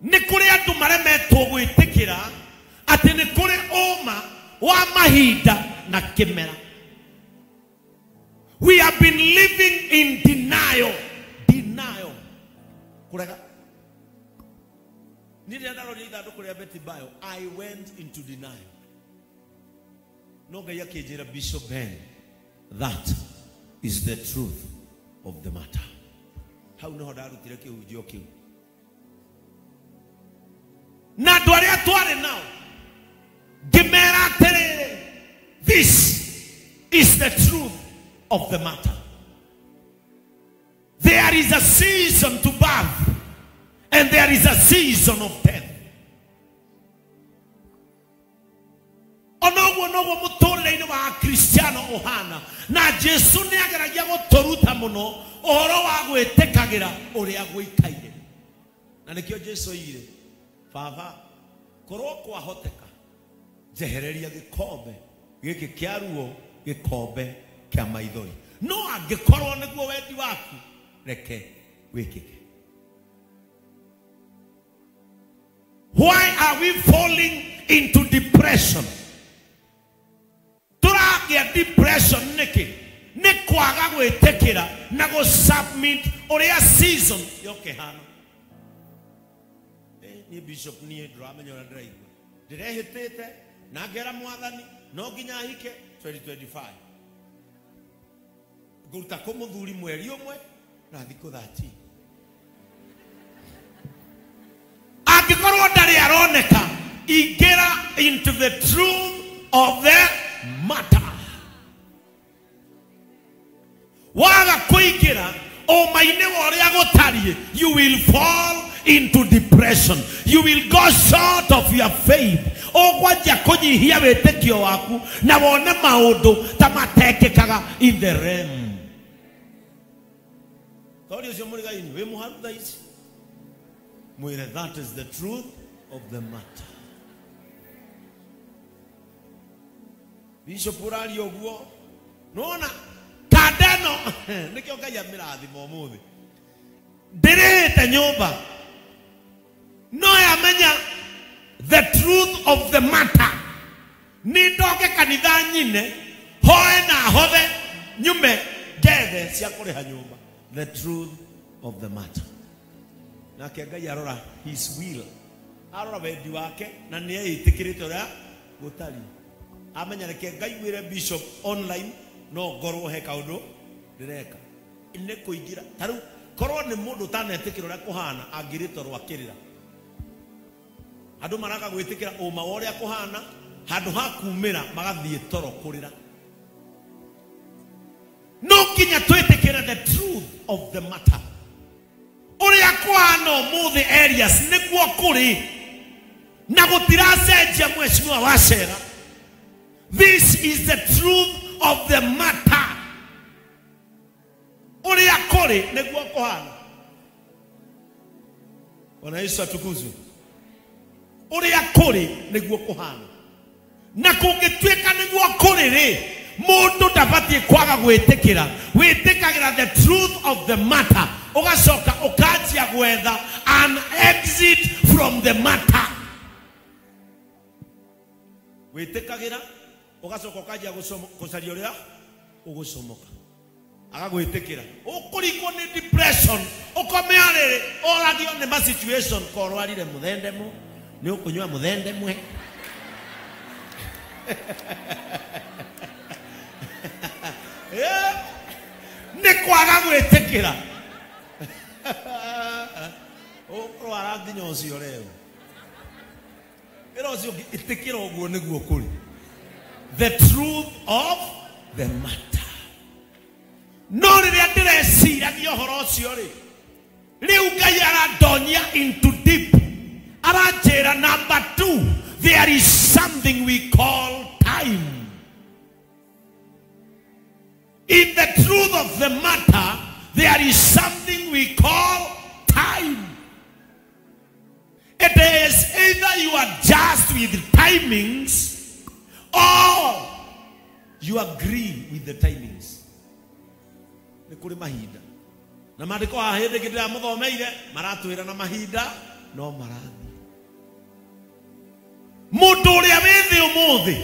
Nĩ kũrĩ andũ maremetwo gwĩtĩkĩra atĩ nĩ kũrĩ ũma wa mahinda na kĩmera. We have been living in denial. Denial. Kũrega. Niĩ rĩrĩa ndarorire ithandũkũ rĩa Betty Bayo, I went into denial. No Ngai akĩnjĩra, Bishop Ben, that is the truth of the matter. Hau nĩho ndarutire kĩhunjio kĩu. Na andũ arĩa twarĩ nao ngĩmera atĩrĩrĩ, this is the truth of the matter. There is a season to birth and there is a season of death. Onoguo noguo mũtũrĩre-inĩ wa Kristiano ũhana, na Jesu nĩ ageragia gũtũruta mũno ũhoro wa gwĩtĩkagĩra ũrĩa gũikaire. Na nĩkĩo Jesu oigire, Baba, korwo kwahoteka njehereria gĩkombe gĩkĩ kĩa ruo, gĩkombe kĩa maithori, no angĩkorwo nĩguo wendi waku, reke wĩkĩke. Why are we falling into depression? Tũragĩa depression nĩkĩ? Nĩ kwaga gwĩtĩkĩra na gũ-submit ũrĩa season yokĩhana. Niĩ Bishop, niĩ ndĩramenya ũrĩa ndĩraigua. Ndĩrehĩtĩte na ngera mwathani no nginya hike 2025. Ngũruta kũ mũthuri mweri ũmwe na thikũ 13. Angĩkorwo ndarĩ aroneka, ingĩra into the truth of the matter. Waga kũingĩra ũma-inĩ wa ũrĩa gũtariĩ, you will fall into depression. You will go short of your faith. Ũgwanjia kũnyihia wĩtĩkio waku na wone maũndũ ta matekĩkaga in the realm. Tori ũcio mũrigaini wĩ mũharu thaa ici, mwĩre that is the truth of the matter. Bishop ũraria ũguo, nĩwona kanda ĩno nĩkĩo Ngai amĩrathima ũmũthĩ. Ndĩrĩhĩte nyũmba, no yamenya the truth of the matter. Nĩ ndoke kanitha nyine, hoe na hothe, nyume ngethe cia kũrĩha nyũmba. The truth of the matter. Nake Ngai arora his will, arora wendi wake, na nĩ eĩtĩkĩrĩte ũrĩa gũtariĩ. Amenya reke Ngai wĩre Bishop online, no ngorwo he kaũndũ ndĩreka. Nĩ kũingĩra. Ta rĩu korwo nĩ mũndũ ũtanetĩkĩra ũrĩa kũhana, angĩrĩtwo rwakĩrĩra. Andũ maraga gwĩtĩkĩra ũma wa ũrĩa kũhana, handũ ha kumĩra magathiĩ toro kũrĩra. No nginya twĩtĩkĩre the truth of the matter. Ũrĩa kũhana ũmũthĩ areas nĩguo kũrĩ, na gũtiracenjia mheshimiwa Wacera. This is the truth of the matter. Ũrĩa kũrĩ nĩguo kũhana. Bwana Yesu atukuzwe. Ũrĩa kũrĩ nĩguo kũhana. Na kũngĩtuĩka nĩguo kũrĩ rĩ, mũndũ ndabatiĩ kwaga gwĩtĩkĩra. Wĩtĩkagĩra the truth of the matter, ũgacoka ũkanjia gwetha an exit from the matter. Wĩtĩkagĩra ũgacoka ũkanjia gũcaria ũrĩa ũgũcomoka. Agagwĩtĩkĩra. Ũkũringwo nĩ depression, ũkome arĩrĩ, ũragio nĩ ma situation, korwarire mũthendemo, nĩ ũkũnyua mũthendemwe. Nĩ kwaga gwĩtĩkĩra. Ũkũrwara nginya ũcio rĩu. Ĩra ũcio ũngĩ, ĩtĩkĩra ũguo nĩguo kũrĩ. The truth of the matter. No rĩrĩa ndĩreciragia ũhoro ũcio rĩ, rĩu Ngai arandonyia into deep. Aranjĩra number 2, there is something we call time. In the truth of the matter, there is something we call time. It is either you adjust with timings or you agree with the timings. Nĩ kũrĩ mahinda. Na maandĩko haha hĩndĩ ĩngĩ ndĩramũthomeire, maratwĩra na mahinda no marathiĩ. Mũndũ ũrĩa wĩ thĩ ũmũthĩ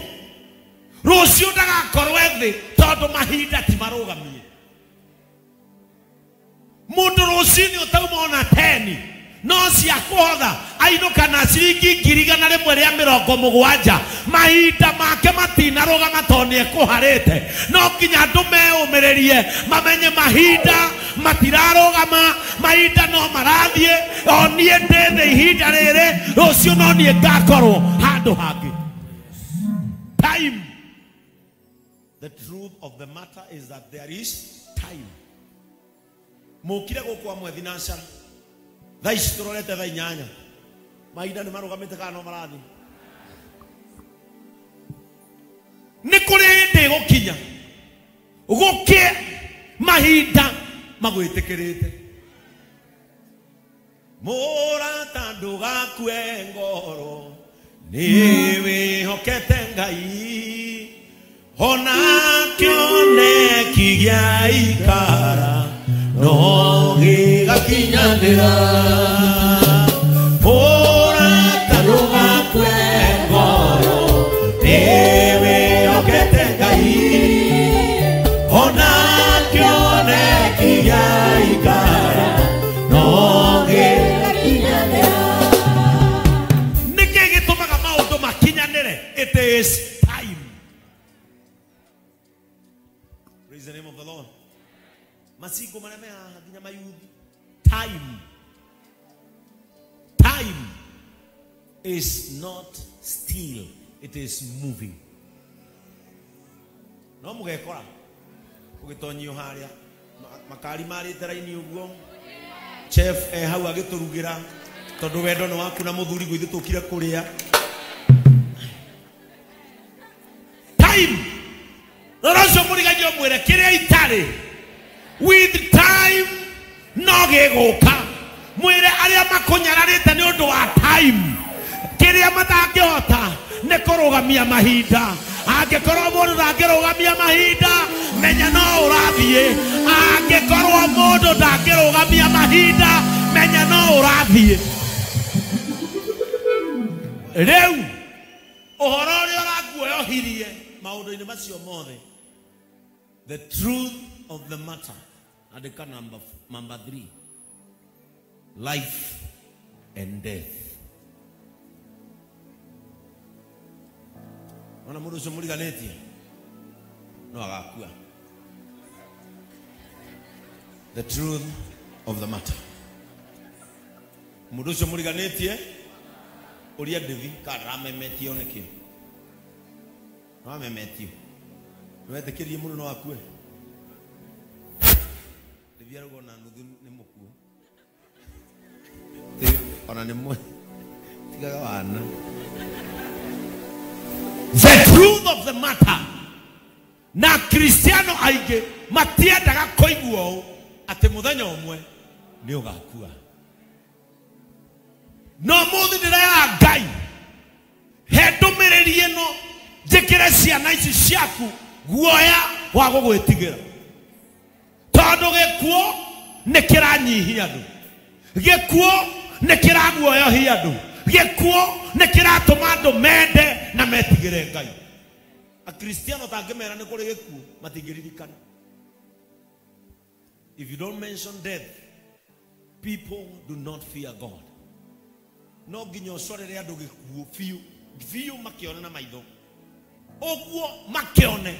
rũciũ ndagakorwo thĩ tondũ mahinda ti marũgamie. Mũndũ rũcinĩ ũtauma ona 10 no cia kũhotha ainũka na ciringi 1,170. Mahinda make matinarũgama tondũ nĩekũharĩte. No nginya andũ meũmĩrĩrie mamenye mahinda matirarũgama, mahinda no marathiĩ. O niĩ ndĩ thĩ ihinda rĩrĩ, rũciũ no niĩ ngakorwo handũ hangĩ. Time. The truth of the matter is that there is time. Mũkire gũkũ amwe thinacara thaa ici tũrorete thaa 8, mahinda nĩ marũgamĩte kana no marathiĩ? Nĩ kũrĩ hĩndĩ ĩgũkinya gũkĩe mahinda magwĩtĩkĩrĩte. Mũrata ndũgakue ngoro, nĩ wĩhokete Ngai, ona kĩoneki gĩa ikara no gĩgakinyanĩra. Mũrata ndũgakue ngoro, nĩ wĩhokete Ngai, ona kĩoneki gĩa ikara no gĩgakinyanĩra. Nĩkĩ gĩtũmaga maũndũ makinyanĩre? It is time. Praise the name of the Lord. Macingo marĩa me haha nginya mayuthi. Time. Time is not still, it is moving. No mũgekora ũgĩtonyio harĩa makari marĩte raini ũguo, chef e hau agĩtũrugĩra tondũ wendo nĩ waku na mũthuri guo ithuĩ tũkire kũrĩa. Time. Rora ũcio mũriganio mwĩre kĩrĩa itarĩ with time no gĩgũka. Mwĩre arĩa makũnyararĩte nĩ ũndũ wa time, kĩrĩa matangĩhota nĩ kũrũgamia mahinda. Angĩkorwo mũndũ ndangĩrũgamia mahinda, menya no ũrathiĩ. Angĩkorwo mũndũ ndangĩrũgamia mahinda, menya no ũrathiĩ. Rĩu ũhoro ũrĩa ũraguoyohirie maũndũ-inĩ macio mothe, the truth of the matter, andĩka number 3, life and death. Ona mũndũ ũcio mũriganĩtie no agakua. The truth of the matter. Mũndũ ũcio mũriganĩtie ũrĩa ndĩthi kana ndaramemetio nĩkĩ? No amemetio. Nĩwetĩkĩrie mũndũ no akue? Ndĩthi arauga ona nuthu nĩ mũkuũ. Ona nĩ mwe. Tigaga wana. The truth of the matter. Na Kristiano aingĩ matiendaga kũigua ũũ atĩ mũthenya ũmwe nĩ ũgakua. No mũthĩ ndĩrera Ngai he ndũmĩrĩri ĩno njĩkĩre ciana ici ciaku guoya wa gũgwĩtigĩra, tondũ gĩkuũ nĩ kĩranyihia andũ, gĩkuũ nĩ kĩraguoyohia andũ, gĩkuũ nĩ kĩratũma andũ mende na metigĩre Ngai. Akristiano tangĩmera nĩ kũrĩ gĩkuũ matingĩririkana. If you don't mention death, people do not fear God. No nginya ũcorere andũ gĩkuũ biũ biũ, makĩone na maitho ũguo, makĩone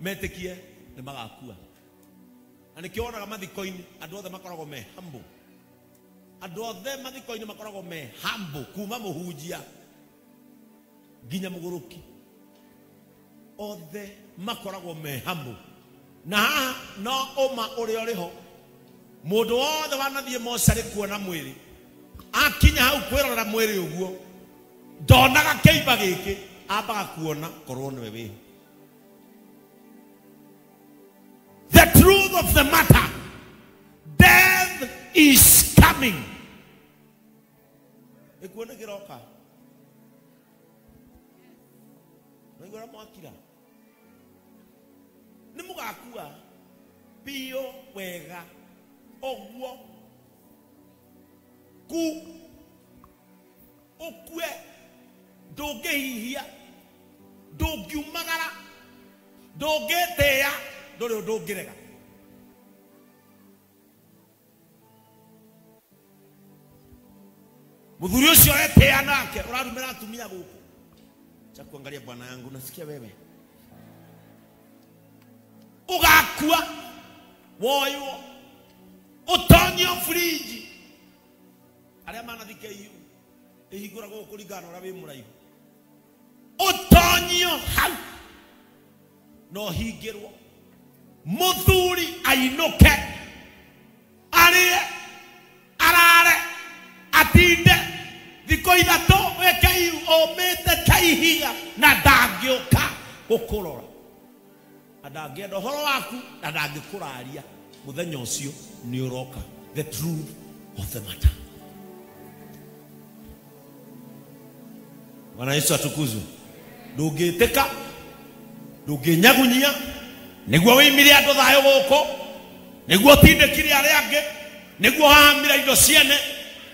metĩkie nĩ magakua. Na nĩkĩo wonaga mathiko-inĩ andũ othe makoragwo me humble. Andũ othe mathiko-inĩ makoragwo me humble, kuma mũhunjia nginya mũgũrũki, othe makoragwo me humble. Na haha no ũma ũrĩa ũrĩ ho, mũndũ wothe wanathiĩ mocarĩ kuona mwĩrĩ, akinya hau kwĩrorera mwĩrĩ ũguo ndonaga kĩimba gĩkĩ, ambaga kuona korwo nĩwe wĩho. The truth of the matter, death is coming. Gĩkuũ nĩ kĩroka. Nĩwaigua ũrĩa mwakira? Nĩ mũgakua biũ wega ũguo ku. Ũkue ndũngĩhihia, ndũngiumagara, ndũngĩtĩĩa, ndũrĩ ũndũ ũngĩrega. Muthuri ũcio ũretĩĩa nake ũrarumĩra atumia gũkũ. Cha kuangalia bwana yangu, nasikia wewe ugakua woywo utonyio fridge aria manathike iu ihingũragwo kũringana na ũrĩa wĩ mũraihu, utonyio hau no hingĩrwo, muthuri ainũke arĩe arare atinde thikũ ithatũ wĩke iu ũmĩte ta ihiga na ndangĩũka gũkũrora na ndangĩenda ũhoro waku na ndangĩkũraria. Mũthenya ũcio nĩ ũroka. The truth of the matter. Bwana Yesu atukuzwe. Ndũngĩtĩka, ndũngĩnyagunyia nĩguo wĩimire andũ thayũ gũkũ, nĩguo ũtindĩkire arĩa angĩ, nĩguo wahamire indo ciene,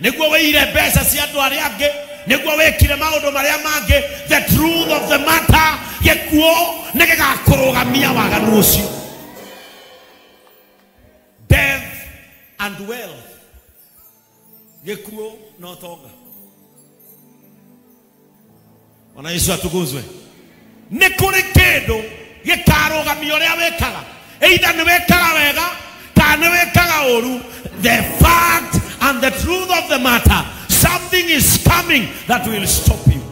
nĩguo wĩire mbeca cia andũ arĩa angĩ, nĩguo wĩkire maũndũ marĩa mangĩ. The truth of the matter, gĩkuũ nĩ gĩgakũrũgamia waganu ũcio. Death and wealth, gĩkuũ na ũtonga. Bwana Yesu atukuzwe. Nĩ kũrĩ kĩndũ gĩkarũgamia ũrĩa wĩkaga, either nĩ wĩkaga wega kana nĩ wĩkaga ũru. The fact and the truth of the matter, something is coming that will stop you.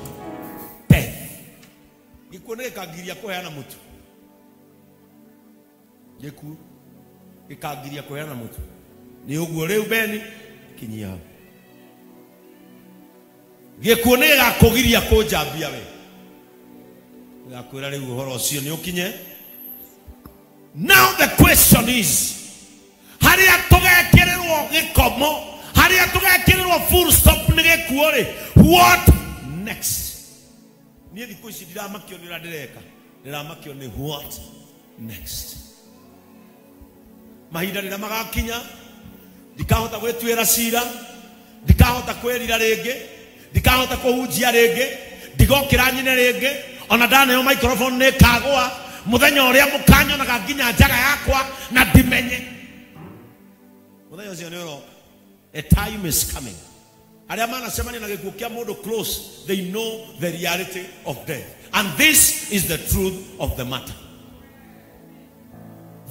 Death. Gĩkuũ nĩ gĩkangiria kũheana mũtu. Gĩkuũ gĩkangiria kũheana mũtu. Nĩ ũguo rĩu Beni kinyia hau. Gĩkuũ nĩ gĩgakũgiria kũnjambia we. Gĩgakwĩra rĩu ũhoro ũcio nĩ ũkinye. Now the question is, harĩa tũgekĩrĩrwo gĩkomo, harĩa tũgekĩrĩrwo full stop nĩ gĩkuũ rĩ, what next? Niĩ thikũ ici ndiramakio nĩ ũrĩa ndĩreka, ndĩramakio nĩ what next. Mahinda rĩrĩa magakinya ndikahota gwĩtuĩra cira, ndikahota kwĩrira rĩngĩ, ndikahota kũhunjia rĩngĩ, ndigokĩra nyine rĩngĩ, ona ndaneo microphone nĩ kagũa. Mũthenya ũrĩa mũkanyonaga nginya njaga yakwa na ndimenye, mũthenya ũcio nĩ ũroka. A time is coming. Arĩa manacemania na gĩkuũ kĩa mũndũ close, they know the reality of death. And this is the truth of the matter.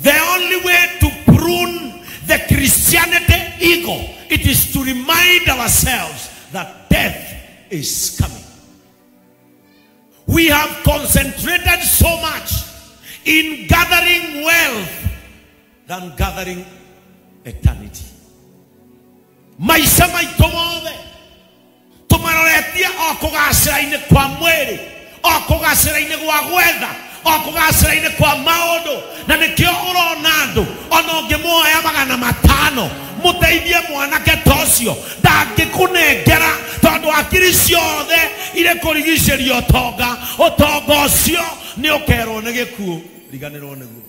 The only way to prune the Christianity ego, it is to remind ourselves that death is coming. We have concentrated so much in gathering wealth than gathering eternity. Maisha maitũ mothe tũmaroretie o kũgacĩra-inĩ kwa mwĩrĩ, o kũgacĩra-inĩ gwa gwetha, o kũgacĩra-inĩ kwa maũndũ. Na nĩkĩo ũrona andũ ona ũngĩmuoya 500 mũteithie mwanake ta ũcio ndangĩkũnengera, tondũ hakiri ciothe irĩ kũrigicĩria ũtonga. Ũtonga ũcio nĩ ũkerwo nĩ gĩkuũ, riganĩrwo nĩguo.